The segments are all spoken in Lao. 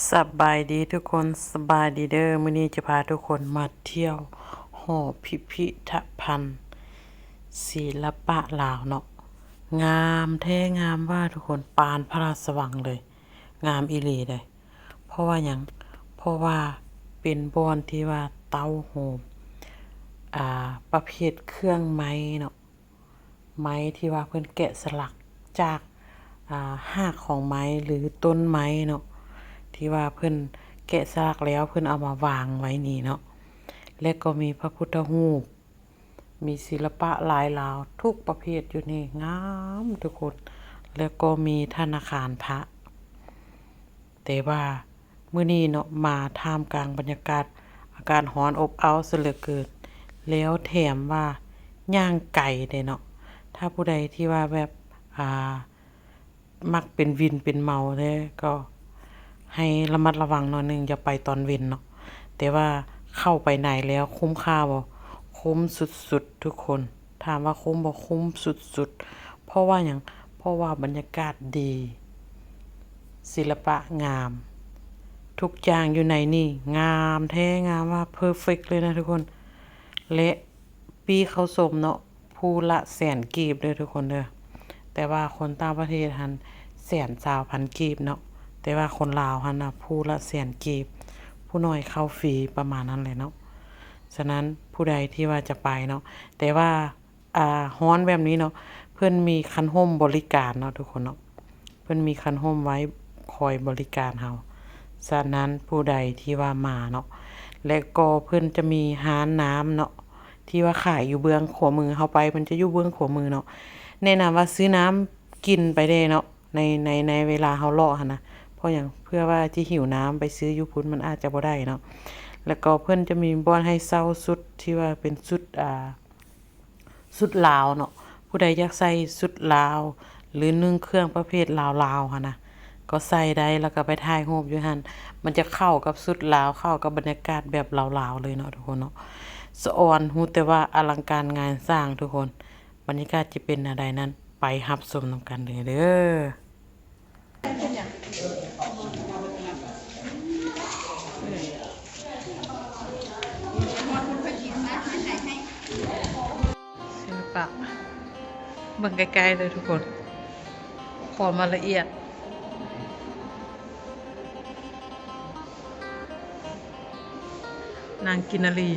ສະບາຍດີທຸກຄົນ, ສະບາຍດີເດີ. ມື້ນີ້ຈະພາທຸກຄົນມາທ່ຽວຫໍພິພິທະພັນສິລະປະລາວເນາະ. ງາມແທ້ງາມວ່າທຸກຄົນ, ປານພະລາຊະວັງເລີຍ, ງາມອີ່ຫຼີເດ້. ເພາະວ່າຫຍັງ? ເພາະວ່າເປັນບ່ອນທີ່ວ່າເຕົ້າໂຮມ ອ່າ ປະເພດເຄື່ອງໄມ້ເນາະ. ໄມ້ທີ່ວ່າເພິ່ນແກະສະຫຼັກຈາກ ອ່າ ຮາກຂອງໄມ້ ຫຼື ຕົ້ນໄມ້ເນາະ, ທີ່ວ່າເພິ່ນແກະສະຫຼັກແລ້ວ ເພິ່ນເອົາມາວາງໄວ້ນີ້ເນາະ. ແລະກໍມີພະພຸດທະຮູບ, ມີສິລະປະລາຍລາວທຸກປະເພດຢູ່ນີ້, ງາມທຸກຄົນ. ແລະກໍມີທະນາຄານພະ. ແຕ່ວ່າມື້ນີ້ເນາະ ມາທ່າມກາງບັນຍາກາດ ອາກາດຮ້ອນອົບອ້າວຊະເຫຼືອເກີນ, ແລ້ວແຖມວ່າຍ່າງໄກເດ້ເນາະ. ຖ້າຜູ້ໃດທີ່ວ່າແບບ ອ່າ ມັກເປັນວິນເປັນເມົາແທ້ ກໍໃຫ້ລະມັດລະວັງໜ້ອຍໜຶ່ງ, ຢ່າໄປຕອນເວັນເນາະ. ແຕ່ວ່າເຂົ້າໄປໃນແລ້ວຄຸ້ມຄ່າບໍ່? ຄຸ້ມສຸດໆ ທຸກຄົນ. ຖາມວ່າຄຸ້ມບໍ່? ຄຸ້ມສຸດໆ. ເພາະວ່າຫຍັງ? ເພາະວ່າບັນຍາກາດດີ, ສິລະປະງາມ, ທຸກຢ່າງຢູ່ໃນນີ້ງາມແທ້ງາມວ່າ ເພີເຟັກເລີຍນະທຸກຄົນ. ແລະປີ້ເຂົ້າຊົມເນາະ ຜູ້ລະແສນກີບເດີທຸກຄົນເດີ. ແຕ່ວ່າຄົນຕ່າງປະເທດຫັ້ນແສນຊາວພັນກີບເນາະ, ແຕ່ວ່າຄົນລາວຫັ້ນນະ ຜູ້ລະແສນກີບ, ຜູ້ໜ້ອຍເຂົ້າຟຣີປະມານນັ້ນແຫຼະເນາະ. ສະນັ້ນຜູ້ໃດທີ່ວ່າຈະໄປເນາະ ແຕ່ວ່າ ອ່າ ຮ້ອນແບບນີ້ເນາະ ເພິ່ນມີຄັນຮົ່ມບໍລິການເນາະທຸກຄົນເນາະ, ເພິ່ນມີຄັນຮົ່ມໄວ້ຄອຍບໍລິການເຮົາ. ສະນັ້ນຜູ້ໃດທີ່ວ່າມາເນາະ ແລະກໍເພິ່ນຈະມີຮ້ານນ້ຳເນາະ ທີ່ວ່າຂາຍຢູ່ເບື້ອງຂວາມື, ເຮົາໄປມັນຈະຢູ່ເບື້ອງຂວາມືເນາະ. ແນະນຳວ່າຊື້ນ້ຳກິນໄປແດ່ເນາະ ໃນ ໃນ ໃນເວລາເຮົາເລາະຫັ້ນນະ. ເພາະຫຍັງ? ເພື່ອວ່າຈະຫິວນ້ຳໄປຊື້ຢູ່ພຸ້ນ ມັນອາດຈະບໍ່ໄດ້ເນາະ. ແລ້ວກໍເພິ່ນຈະມີບ່ອນໃຫ້ເຊົ່າຊຸດທີ່ວ່າເປັນຊຸດ ອ່າ ຊຸດລາວເນາະ, ຜູ້ໃດຢາກໃສ່ຊຸດລາວ ຫຼື ນຸ່ງເຄື່ອງປະເພດລາວໆຫັ້ນນະ ກໍໃສ່ໄດ້ ແລ້ວກໍໄປຖ່າຍຮູບຢູ່ຫັ້ນ. ມັນຈະເຂົ້າກັບຊຸດລາວ, ເຂົ້າກັບບັນຍາກາດແບບລາວໆເລີຍເນາະທຸກຄົນເນາະ. ສະອອນຮູ້ແຕ່ວ່າອະລັງການງານສ້າງທຸກຄົນ. ບັນຍາກາດຈະເປັນແນວໃດນັ້ນ ໄປຮັບຊົມນຳກັນເລີຍເດີ. ສິລະປະ ເບິ່ງໃກ້ໆເລີຍທຸກຄົນ, ຄວາມລະອຽດ. ນາງກິນນາລີ.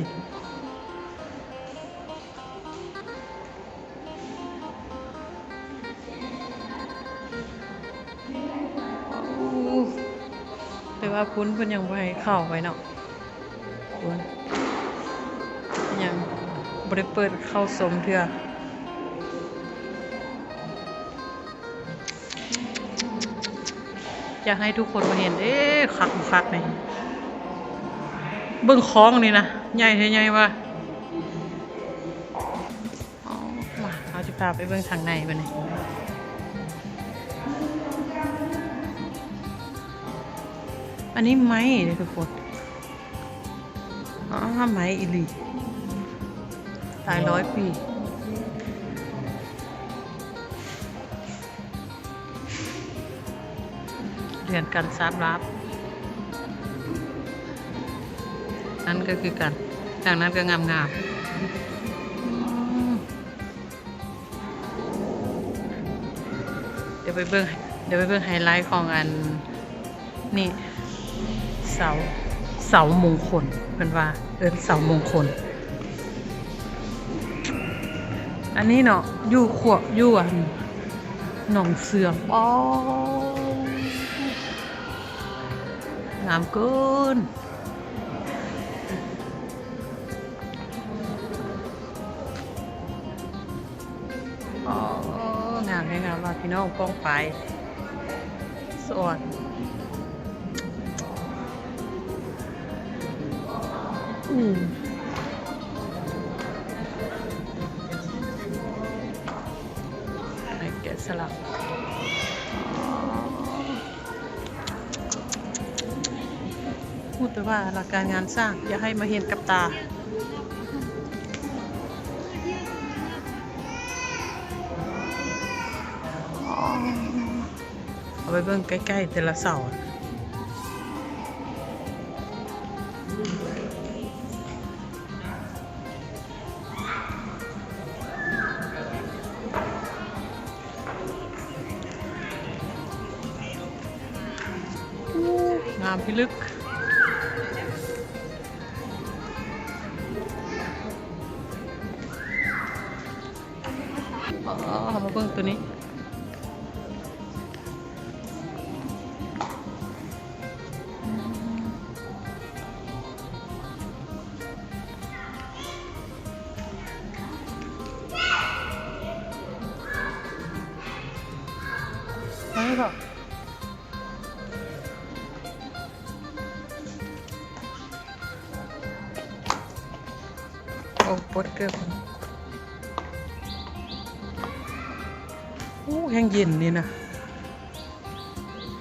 ໂອ້ ແຕ່ວ່າພຸ້ນເພິ່ນຍັງບໍ່ໃຫ້ເຂົ້າໄປເນາະ, ພຸ້ນຍັງບໍ່ໄດ້ເປີດເຂົ້າຊົມເທື່ອ. ຢາກໃຫ້ທຸກຄົນມາເຫັນເດ້ ຄັກບໍ່ຄັກນີ້. ເບິ່ງຄອງນີ້ນະ ໃຫຍ່ແທ້ໃຫຍ່ວ່າ. ອໍ ມາ ເຮົາຈະພາໄປເບິ່ງທາງໃນບັດນີ້. ອັນນີ້ໄມ້ເດ້ທຸກຄົນ. ອ້າ ໄມ້ອີ່ຫຼີ ຫຼາຍຮ້ອຍປີ. ເຮືອນກັນຊາບລາບ ນັ້ນກໍຄືກັນ, ທາງນັ້ນກໍງາມໆ. ອືມ ດຽວໄປເບິ່ງ ດຽວໄປເບິ່ງໄຮໄລຂອງອັນນີ້ ເສົາ ເສົາມົງຄົນ ເພິ່ນວ່າເອີ້ນເສົາມົງຄົນ. ອັນນີ້ເນາະ ຢູ່ຂວບ ຢູ່ອັນໜອງເສື່ອມ. ອໍ ງາມເກີນ. ອໍ ງາມແທ້ງາມວ່າພີ່ນ້ອງ ປ້ອງປາຍສະອອນ. ອືມ ໄມ້ແກະສະຫຼັກ. ຮູ້ແຕ່ວ່າອະລັງການງານສ້າງ ຢາກໃຫ້ມາເຫັນກັບຕາ. ເອົາໄປເບິ່ງໃກ້ໆແຕ່ລະເສົາ. ງາມພິລຶກ. ອໍ ເຮົາມາເບິ່ງໂຕນີ້. ໂອ້ ປົດເກີບ. ໂອ້ ແຮງເຢັນນີ້ນະ.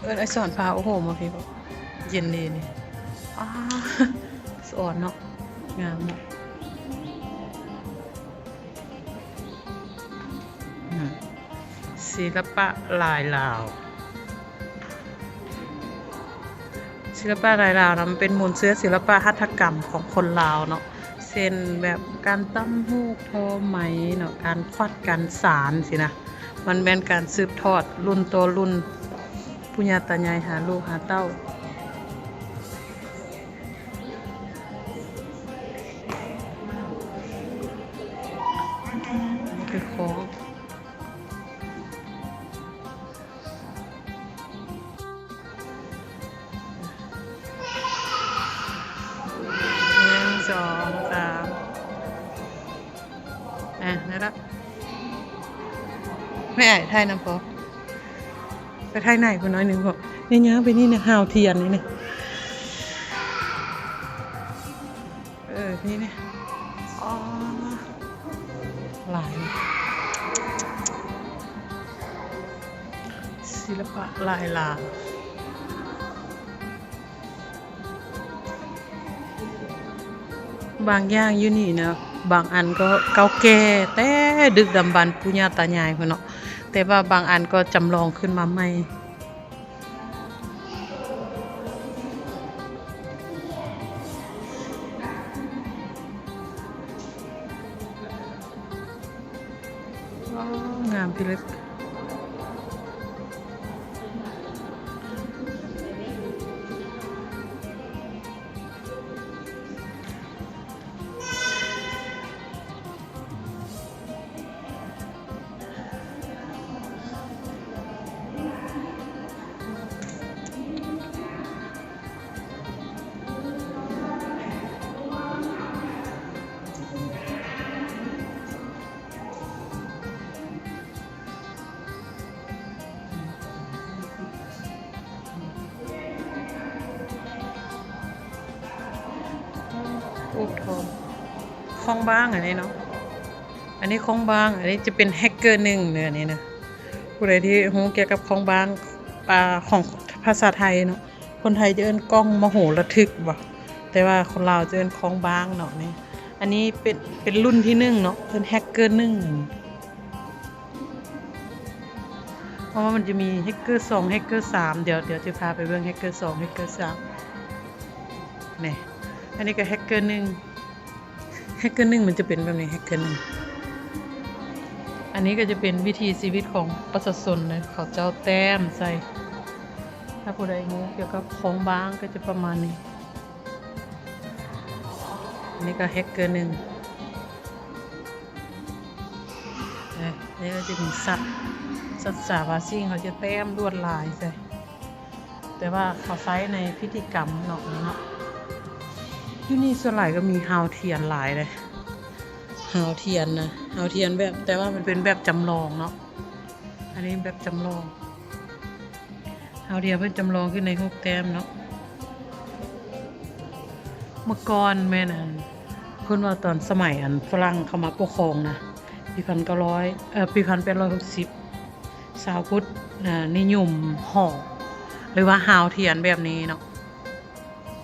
ເອີ້ນອ້າຍສອນພາ ໂອ້ໂຫ ມາພີ້ບໍ? ເຢັນດີນີ້. ອ້າ ສະອອນເນາະ ງາມເນາະ. ອືມ ສິລະປະລາຍລາວ. ສິລະປະລາຍລາວນະ ມັນເປັນມູນເຊື້ອສິລະປະຫັດຖະກຳຂອງຄົນລາວເນາະ ເຊັ່ນແບບການຕ່ຳຫູກ ທໍໄໝເນາະ ການຂວັດ ການສານຊີ້ນະ. ມັນແມ່ນການສືບທອດລຸ້ນຕໍ່ລຸ້ນ ປູ່ຍ່າຕາຍາຍຫາລູກຫາເຕົ້າ. ຄືຂອງ ໜຶ່ງ ສອງ ສາມ ອ່ະ ນັ້ນລະ ແມ່ອ້າຍຖ່າຍນຳພໍ ໄປຖ່າຍໃນພຸ້ນໜ້ອຍໜຶ່ງພໍ ຍ່າງໆໄປນີ້ນະ ຫາວທຽນນີ້ນະ ເອີ ນີ້ ອໍ ຫຼາຍ ສິລະປະລາຍລາວ. ບາງຢ່າງຢູ່ນີ້ນະ ບາງອັນກໍເກົ່າແກ່ແຕ່ດຶກດຳບັນປູ່ຍ່າຕາຍາຍພຸ້ນເນາະ ແຕ່ວ່າບາງອັນກໍຈຳລອງຂຶ້ນມາໃໝ່. ວ້າວ ງາມພິລຶກ. ໂອ້ ທອງ ຂອງບາງອັນນີ້ເນາະ ອັນນີ້ຂອງບາງ ອັນນີ້ຈະເປັນແຮັກເກີໜຶ່ງເດີ ອັນນີ້ນະ ຜູ້ໃດທີ່ຮູ້ກ່ຽວກັບຂອງບາງ ອ່າ ຂອງພາສາໄທເນາະ ຄົນໄທຈະເອີ້ນກ່ອງມະໂຫລະທຶກບໍ ແຕ່ວ່າຄົນລາວຈະເອີ້ນຂອງບາງເນາະ ນີ້ ອັນນີ້ເປັນ ເປັນລຸ້ນທີໜຶ່ງເນາະ ເອີ້ນແຮັກເກີໜຶ່ງ ເພາະວ່າມັນຈະມີແຮັກເກີສອງ ແຮັກເກີສາມ ດຽວ ດຽວຈະພາໄປເບິ່ງແຮັກເກີສອງ ແຮັກເກີສາມ ນີ້ ອັນນີ້ກໍແຮັກເກີໜຶ່ງ ແຮັກເກີໜຶ່ງມັນຈະເປັນແບບນີ້ ແຮັກເກີໜຶ່ງ ອັນນີ້ກໍຈະເປັນວິຖີຊີວິດຂອງປະຊາຊົນເນາະ ເຂົາເຈົ້າແຕ້ມໃສ່ ຖ້າຜູ້ໃດຮູ້ກ່ຽວກັບຂອງບາງກໍຈະປະມານນີ້ ອັນນີ້ກໍແຮັກເກີໜຶ່ງ ເອີ ນີ້ກໍຈະມີສັດ ສັດສາວາສິ່ງ ເຂົາຈະແຕ້ມລວດລາຍໃສ່ ແຕ່ວ່າເຂົາໃຊ້ໃນພິທີກຳເນາະ ເນາະ ຢູ່ນີ້ສ່ວນຫຼາຍກໍມີຮາວທຽນຫຼາຍເດ້ ຮາວທຽນນະ ຮາວທຽນແບບ ແຕ່ວ່າມັນເປັນແບບຈຳລອງເນາະ ອັນນີ້ແບບຈຳລອງ ຮາວທຽນເພິ່ນຈຳລອງຂຶ້ນໃນຮູບແຕ້ມເນາະ ເມື່ອກ່ອນແມ່ນ ອັນ ເພິ່ນວ່າຕອນສະໄໝ ອັນ ຝຣັ່ງເຂົ້າມາປົກຄອງນະ ປີພັນເກົ້າຮ້ອຍ ເອີ ປີພັນແປດຮ້ອຍຫົກສິບ ຊາວພຸດ ນິຍົມຫໍ່ ຫຼືວ່າຮາວທຽນແບບນີ້ເນາະ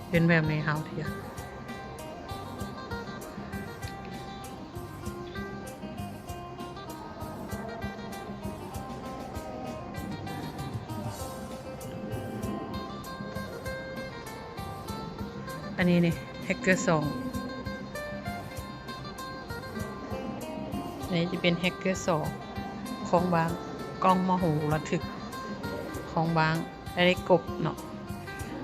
ເປັນແບບນີ້ ຮາວທຽນ ອັນນີ້ນີ້ ແຮັກເກີສອງ ອັນນີ້ຈະເປັນແຮັກເກີສອງ ຂອງບາງ ກ້ອງມະໂຫລະທຶກ ຂອງບາງ ອັນນີ້ກົບເນາະ.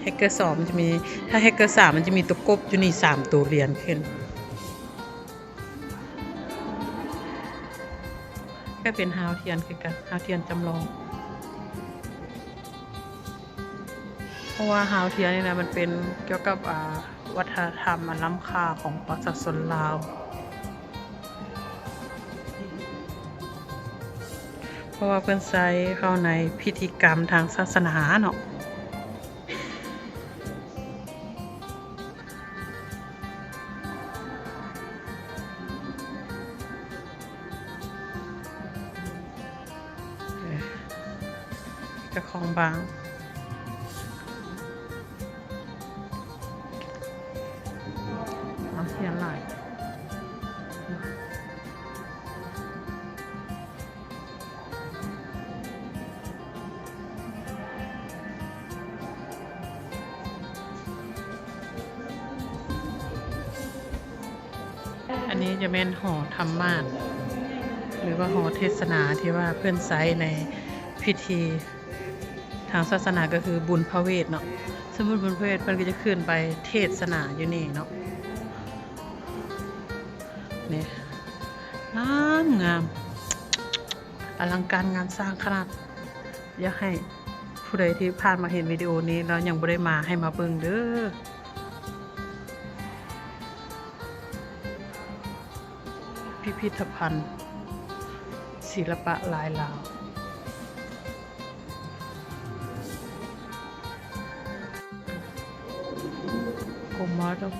ແຮັກເກີສອງມັນຈະມີ ຖ້າແຮັກເກີສາມມັນຈະມີຕົວກົບຢູ່ນີ້ສາມຕົວລຽນຂຶ້ນ. ກໍເປັນຮາວທຽນຄືກັນ ຮາວທຽນຈຳລອງ ເພາະວ່າຮາວທຽນນີ້ນະ ມັນເປັນກ່ຽວກັບ ອ່າ ວັດທະນະທຳອັນລ້ຳຄ່າຂອງປະຊາຊົນລາວ ເພາະວ່າເພິ່ນໃຊ້ເຂົ້າໃນພິທີກຳທາງສາສະໜາເນາະ. ເຈົ້າຂອງບາງ ເອົາທຽນຫຼາຍ. ອັນນີ້ຈະແມ່ນຫໍທຳມາດ ຫຼືວ່າຫໍເທດສະໜາ ທີ່ວ່າເພິ່ນໃຊ້ໃນພິທີທາງສາສະໜາ ກໍຄືບຸນພະເວດເນາະ. ສົມມຸດບຸນພະເວດ ເພິ່ນກໍຈະຂຶ້ນໄປເທດສະໜາຢູ່ນີ້ເນາະ. ນີ້ ງາມ ງາມ ອະລັງການງານສ້າງຂະໜາດ ຢາກໃຫ້ຜູ້ໃດທີ່ຜ່ານມາເຫັນວິດີໂອນີ້ແລ້ວຍັງບໍ່ໄດ້ມາ ໃຫ້ມາເບິ່ງເດີ້. ພິພິທະພັນສິລະປະລາຍລາວ ກົມມະລະດົກ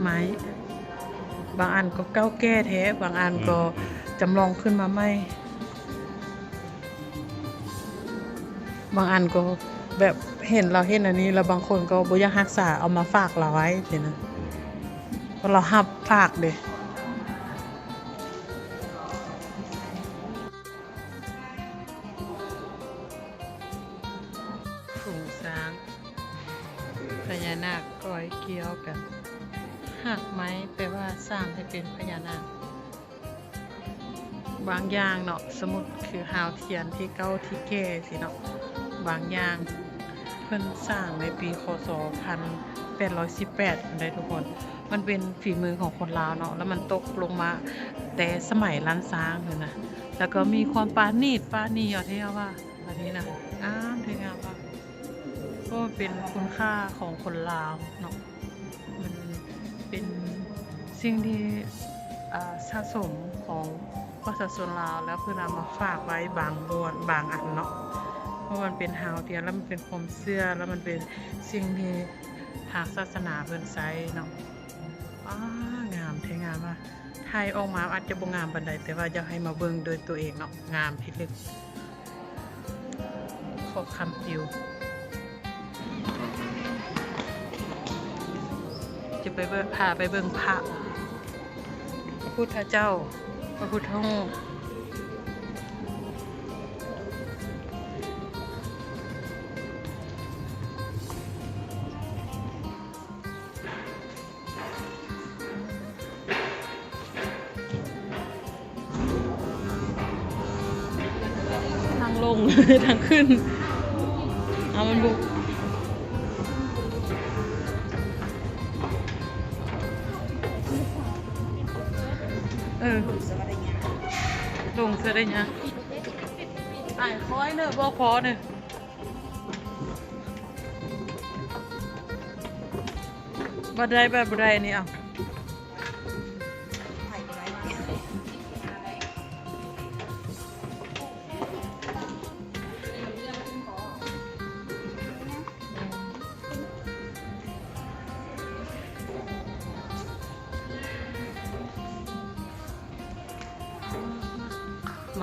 ໄມ້ ບາງອັນກໍເກົ່າແກ່ແທ້ ບາງອັນກໍ ອືມ ຈຳລອງຂຶ້ນມາໃໝ່. ບາງອັນກໍແບບເຫັນ ລາວເຫັນອັນນີ້ແລ້ວ ບາງຄົນກໍບໍ່ຢາກຮັກສາ ເອົາມາຝາກລາວໄວ້ຊີ້ນະ ເພາະລາວຮັບຝາກເດ້. ຝູງຊ້າງ ພະຍານາກກ້ອຍກ່ຽວກັນ ຮາກໄມ້ ແປວ່າສ້າງໃຫ້ເປັນພະຍານາກ. ບາງຢ່າງເນາະ ສົມມຸດຄືຮາວທຽນທີ່ເກົ່າທີ່ແກ່ຊີ້ເນາະ ບາງຢ່າງເພິ່ນສ້າງໃນປີ ຄ.ສ. ພັນແປດຮ້ອຍສິບແປດພຸ້ນໃດ໋ທຸກຄົນ. ມັນເປັນຝີມືຂອງຄົນລາວເນາະ ແລ້ວມັນຕົກລົງມາແຕ່ສະໄໝລ້ານຊ້າງພຸ້ນນະ ແລ້ວກໍມີຄວາມປານີດປານີ່ ເອົາແທ້ວ່າ ອັນນີ້ນະ ງາມແທ້ງາມວ່າ ເພາະມັນເປັນຄຸນຄ່າຂອງຄົນລາວເນາະ ມັນເປັນສິ່ງທີ່ ອ່າ ສະສົມຂອງປະຊາຊົນລາວ ແລ້ວເພິ່ນເອົາມາຝາກໄວ້ບາງບ່ອນບາງອັນເນາະ ເພາະມັນເປັນຮາວທຽນ ແລ້ວມັນເປັນຄວາມເຊື່ອ ແລ້ວມັນເປັນສິ່ງທີ່ທາງສາສະໜາເພິ່ນໃຊ້ເນາະ. ອ້າ ງາມແທ້ງາມວ່າ ຖ່າຍອອກມາອາດຈະບໍ່ງາມປານໃດ ແຕ່ວ່າຢາກໃຫ້ມາເບິ່ງດ້ວຍຕົວເອງເນາະ ງາມພິລຶກ. ຂອບຄຳປິວ ຈະໄປເບິ່ງ ພາໄປເບິ່ງພະ ພະພຸດທະເຈົ້າ ພະພຸດທະຮູບ. ທາງລົງ ທາງຂຶ້ນ ເອົາມັນບຸກ ເອີ ລົງເທື່ອໄດ້ຍາກ ອ້າຍ ຄອຍເນີ ບໍ່ພໍເນີ. ບໍ່ໄດ້ ແບບບໍ່ໄດ້ອັນນີ້ ເອົາ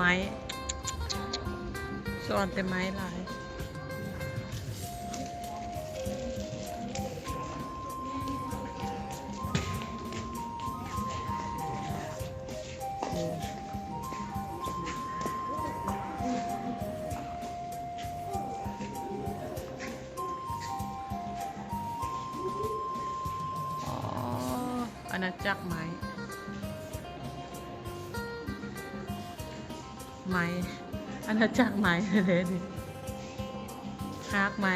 ໄມ້ ສອນແຕ່ໄມ້ຫຼາຍ. ໂອ້ ຈັກໄມ້ ໄມ້ ອານາຈັກໄມ້ເດ້ນີ້ ຮາກໄມ້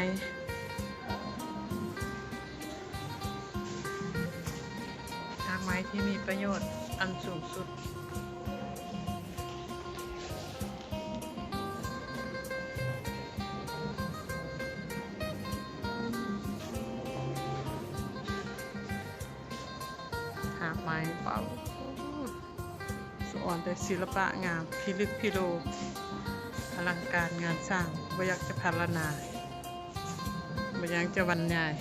ຮາກໄມ້ທີ່ມີປະໂຫຍດອັນສູງສຸດ. ຮາກໄມ້ ວ້າວ ສະອອນແຕ່ສິລະປະງາມ ພິລຶກພິໂລ ອະລັງການງານສ້າງ ບໍ່ຢາກຈະພັນລະນາ ບໍ່ຢາກຈະບັນຍາຍ.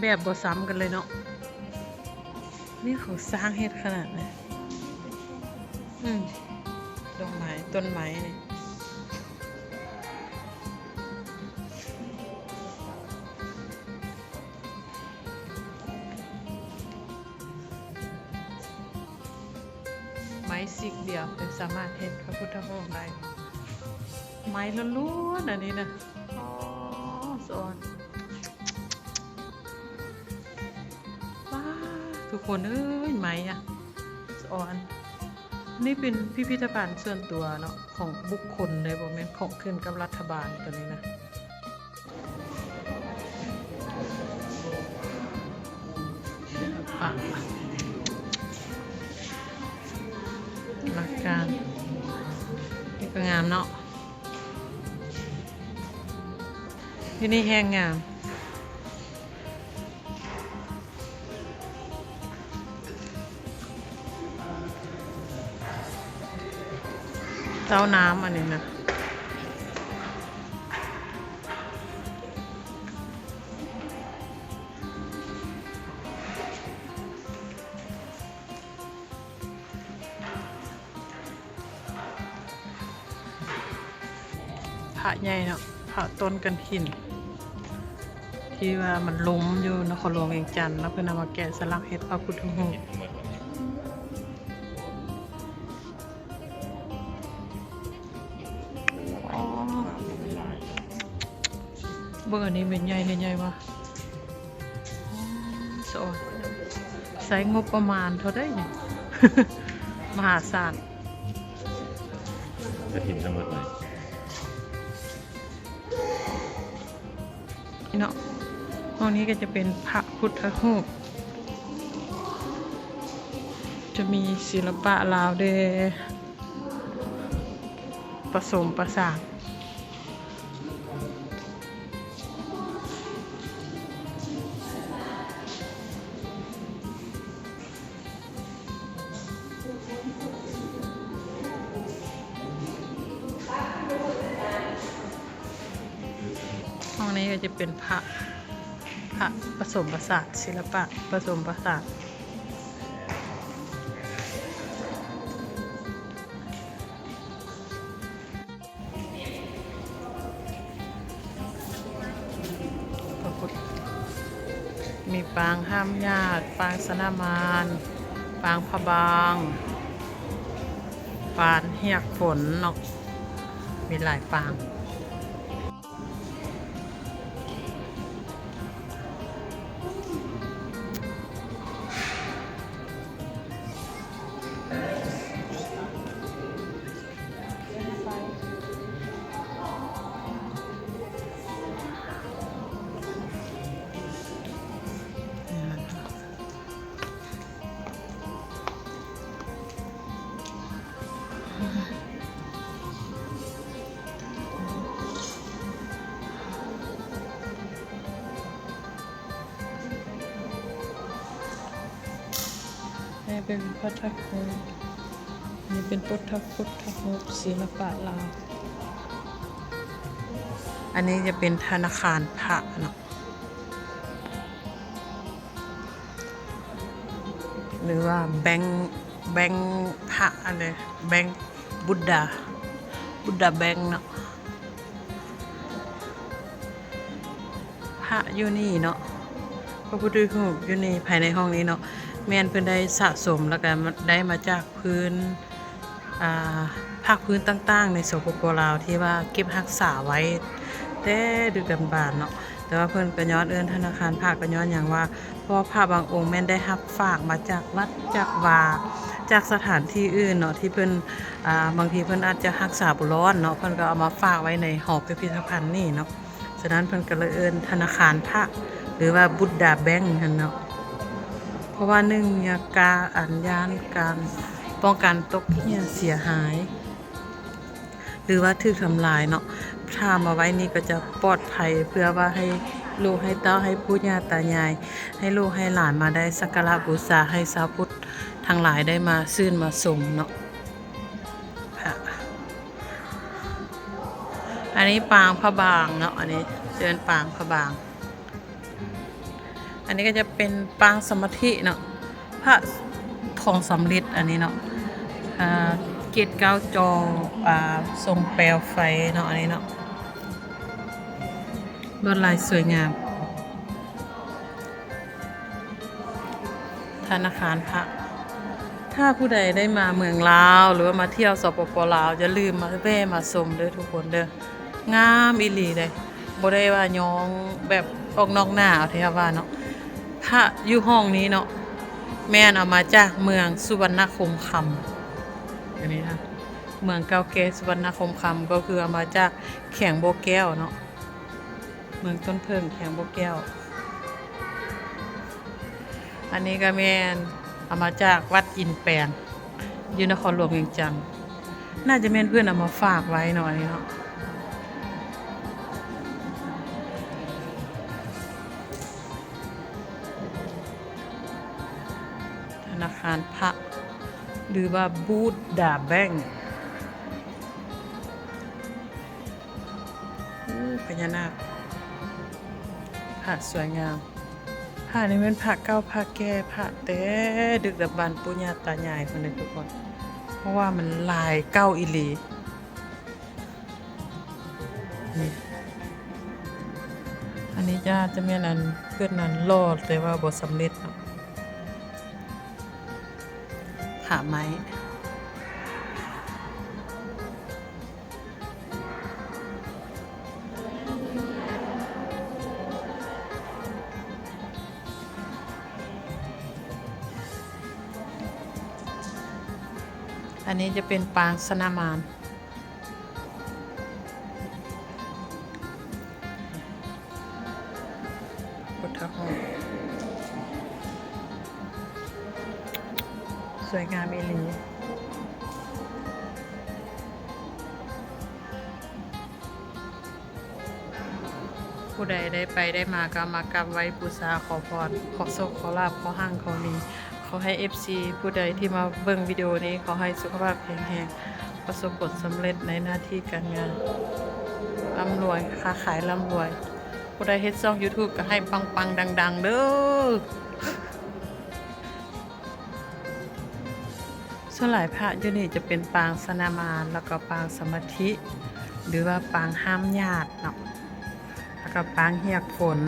ແບບບໍ່ຊ້ຳກັນເລີຍເນາະ ນີ້ເຂົາສ້າງເຮັດຂະໜາດນີ້ ອືມ ດອກໄມ້ ຕົ້ນໄມ້ນີ້ ໄມ້ຊິກດຽວ ແຕ່ສາມາດເຮັດພະພຸດທະຮູບໄດ້ ໄມ້ລ້ວນໆ ອັນນີ້ນະ. ອໍ ສະອອນ ວ້າ ທຸກຄົນເອີຍ ໄມ້ອະ ສະອອນ ນີ້ເປັນພິພິທະພັນສ່ວນຕົວເນາະ ຂອງບຸກຄົນເລີຍ ບໍ່ແມ່ນຂອງຂຶ້ນກັບລັດຖະບານໂຕນີ້ນະ. ອະ ຫຼັກການ ນີ້ກໍງາມເນາະ ຢູ່ນີ້ແຮງງາມ ເຕົ້ານ້ຳອັນນີ້ນະ. ພະໃຫຍ່ເນາະ ພະຕົ້ນກະຖິນ ທີ່ວ່າມັນລົ້ມຢູ່ນະຄອນຫຼວງວຽງຈັນ ແລ້ວເພິ່ນເອົາມາແກະສະຫຼັກເຮັດພະພຸດທະຮູບ. ອໍ ເບິ່ງອັນນີ້ແມ່ນໃຫຍ່ແທ້ໃຫຍ່ວະ ສະອອນ ໃຊ້ງົບປະມານເທົ່າໃດນີ້ ມະຫາສານ ກະຖິນທັງໝົດເລີຍ. ເນາະ ຫ້ອງນີ້ກໍຈະເປັນພະພຸດທະຮູບ ຈະມີສິລະປະລາວແດ່ ປະສົມປະສານ. ຫ້ອງນີ້ກໍຈະເປັນພະ ພະປະສົມປະສານ ສິລະປະປະສົມປະສານ. ມີປາງຫ້າມຍາດ ປາງຊະນະມານ ປາງພະບາງ ປາງຮຽກຝົນເນາະ ມີຫຼາຍປາງ. ນີ້ເປັນພະທາດ ນີ້ເປັນພຸດທະ ພຸດທະຮູບ ສິລະປະລາວ. ອັນນີ້ຈະເປັນທະນາຄານພະເນາະ. ຫຼືວ່າແບັງ ແບັງພະອັນໃດ ແບັງບຸດດາ ບຸດດາແບັງເນາະ. ພະຢູ່ນີ້ເນາະ ພະພຸດທະຮູບຢູ່ນີ້ ພາຍໃນຫ້ອງນີ້ເນາະ ແມ່ນເພິ່ນໄດ້ສະສົມ ແລ້ວກະໄດ້ມາຈາກພື້ນ ອ່າ ພາກພື້ນຕ່າງໆໃນ ສປປ ລາວ ທີ່ວ່າເກັບຮັກສາໄວ້ແຕ່ດຶກດຳບັນເນາະ. ແຕ່ວ່າເພິ່ນກໍຍ້ອນເອີ້ນທະນາຄານພະ ກໍຍ້ອນຫຍັງວ່າ ເພາະວ່າພະບາງອົງແມ່ນໄດ້ຮັບຝາກມາຈາກວັດ ຈາກວາ ຈາກສະຖານທີ່ອື່ນເນາະ ທີ່ເພິ່ນ ອ່າ ບາງທີເພິ່ນອາດຈະຮັກສາບໍ່ລອດເນາະ ເພິ່ນກໍເອົາມາຝາກໄວ້ໃນຫໍພິພິທະພັນນີ້ເນາະ. ສະນັ້ນເພິ່ນກໍເລີຍເອີ້ນທະນາຄານພະ ຫຼືວ່າ Buddha Bank ຫັ້ນເນາະ. ເພາະວ່າໜຶ່ງ ຍາກາ ອັນ ຢ້ານການປ້ອງກັນຕົກເຫ່ຍເສຍຫາຍ ຫຼືວ່າຖືກທຳລາຍເນາະ. ຖ້າເອົາມາໄວ້ນີ້ກໍຈະປອດໄພ ເພື່ອວ່າໃຫ້ລູກໃຫ້ເຕົ້າ ໃຫ້ປູ່ຍ່າຕາຍາຍ ໃຫ້ລູກໃຫ້ຫຼານມາໄດ້ສັກກາລະບູຊາ ໃຫ້ຊາວພຸດທັງຫຼາຍໄດ້ມາຊື່ນມາຊົມເນາະ. ພະ ອັນນີ້ປາງພະບາງເນາະ ອັນນີ້ເອີ້ນປາງພະບາງ. ອັນນີ້ກໍຈະເປັນປາງສະມາທິເນາະ ພະທອງສຳລິດ ອັນນີ້ເນາະ ອ່າ ເກດເກົ້າ ຈອ ອ່າ ຊົງແປວໄຟເນາະ ອັນນີ້ເນາະ ລວດລາຍສວຍງາມ. ທະນາຄານພະ ຖ້າຜູ້ໃດໄດ້ມາເມືອງລາວ ຫຼືວ່າມາທ່ຽວ ສປປ ລາວ ຢ່າລືມມາແວ່ມາຊົມເດີທຸກຄົນເດີ ງາມອີ່ຫຼີເດ້. ບໍ່ໄດ້ວ່າຍ້ອງແບບອອກນອກໜ້າເອົາແທ້ວ່າເນາະ. ພະຢູ່ຫ້ອງນີ້ເນາະ ແມ່ນເອົາມາຈາກເມືອງສຸວັນນະຄົງຄຳ ອັນນີ້ນະ ເມືອງເກົ່າແກ່ສຸວັນນະຄົງຄຳ ກໍຄືເອົາມາຈາກແຂວງບໍ່ແກ້ວເນາະ. ເມືອງຕົ້ນເຜິ້ງ ແຂວງບໍ່ແກ້ວ. ອັນນີ້ກໍແມ່ນເອົາມາຈາກວັດອິນແປນ ຢູ່ນະຄອນຫຼວງວຽງຈັນ. ໜ້າຈະແມ່ນເພິ່ນເອົາມາຝາກໄວ້ເນາະ ອັນນີ້ເນາະ. ທະນາຄານພະ ຫຼືວ່າ Buddha Bank. ໂອ້ ພະຍານາກ ພະສວຍງາມ. ພະນີ້ແມ່ນພະເກົ່າພະແກ່ ພະແຕ່ດຶກດຳບັນປູ່ຍ່າຕາຍາຍພຸ້ນເດ້ທຸກຄົນ ເພາະວ່າມັນຫຼາຍເກົ່າອີ່ຫຼີ. ນີ້ ອັນນີ້ຈະ ຈະແມ່ນອັນ ເພິ່ນນັ້ນຫຼໍ່ແຕ່ວ່າບໍ່ສຳເລັດເນາະ ຜ້າໄມ້. ອັນນີ້ຈະເປັນປາງຊະນະມານ ພຸດທະຮູບ ສວຍງາມອີ່ຫຼີ. ຜູ້ໃດໄດ້ໄປໄດ້ມາກໍມາກາບໄຫວ້ບູຊາຂໍພອນ ຂໍໂຊກຂໍລາບ ຂໍຮັ່ງຂໍມີ. ຂໍໃຫ້ເອັຟຊີຜູ້ໃດທີ່ມາເບິ່ງວິດີໂອນີ້ ຂໍໃຫ້ສຸຂະພາບແຂງແຮງ ປະສົບຜົນສຳເລັດໃນໜ້າທີ່ການງານ ລ່ຳລວຍ ຄ້າຂາຍລ່ຳລວຍ. ຜູ້ໃດເຮັດຊ່ອງຢູທູບກໍໃຫ້ປັງໆດັງໆເດີ້. ສ່ວນຫຼາຍພະຢູ່ນີ້ຈະເປັນປາງຊະນະມານ ແລ້ວກໍປາງສະມາທິ ຫຼືວ່າປາງຫ້າມຍາດເນາະ ແລ້ວກໍປາງຮຽກຝົນ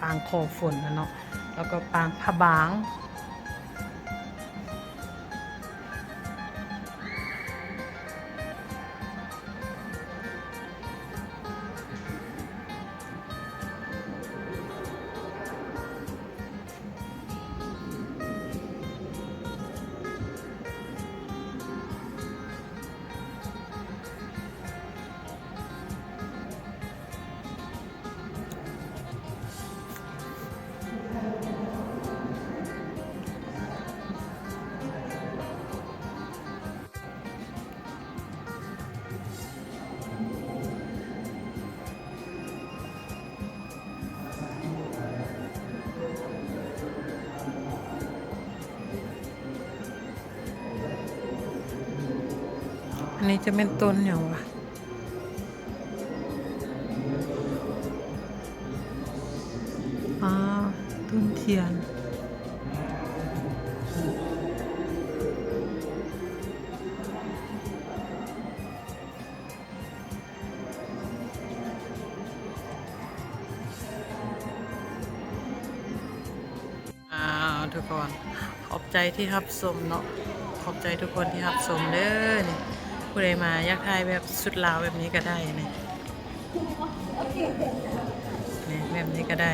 ປາງຂໍຝົນນະເນາະ ແລ້ວກໍປາງພະບາງ. ອັນນີ້ຈະແມ່ນຕົ້ນຫຍັງວະ? ອ່າ ຕົ້ນທຽນ. ອ້າວ ທຸກຄົນ ຂອບໃຈທີ່ຮັບຊົມເນາະ. ຂອບໃຈທຸກຄົນທີ່ຮັບຊົມເດີນີ້. ຜູ້ໃດມາຢາກຖ່າຍແບບຊຸດລາວແບບນີ້ກໍໄດ້ນີ້ ນີ້ແບບນີ້ກໍໄດ້.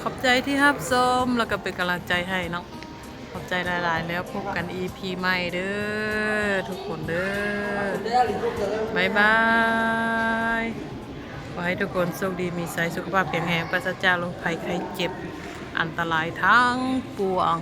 ຂອບໃຈທີ່ຮັບຊົມ ແລ້ວກໍເປັນກຳລັງໃຈໃຫ້ເນາະ. ຂອບໃຈຫຼາຍໆ ແລ້ວພົບກັນອີພີໃໝ່ເດີທຸກຄົນເດີ. ບາຍບາຍ. ຂໍໃຫ້ທຸກຄົນໂຊກດີມີໄຊ ສຸຂະພາບແຂງແຮງ ປາສະຈາກໂລກໄພໄຂ້ເຈັບ ອັນຕະລາຍທັງປວງ.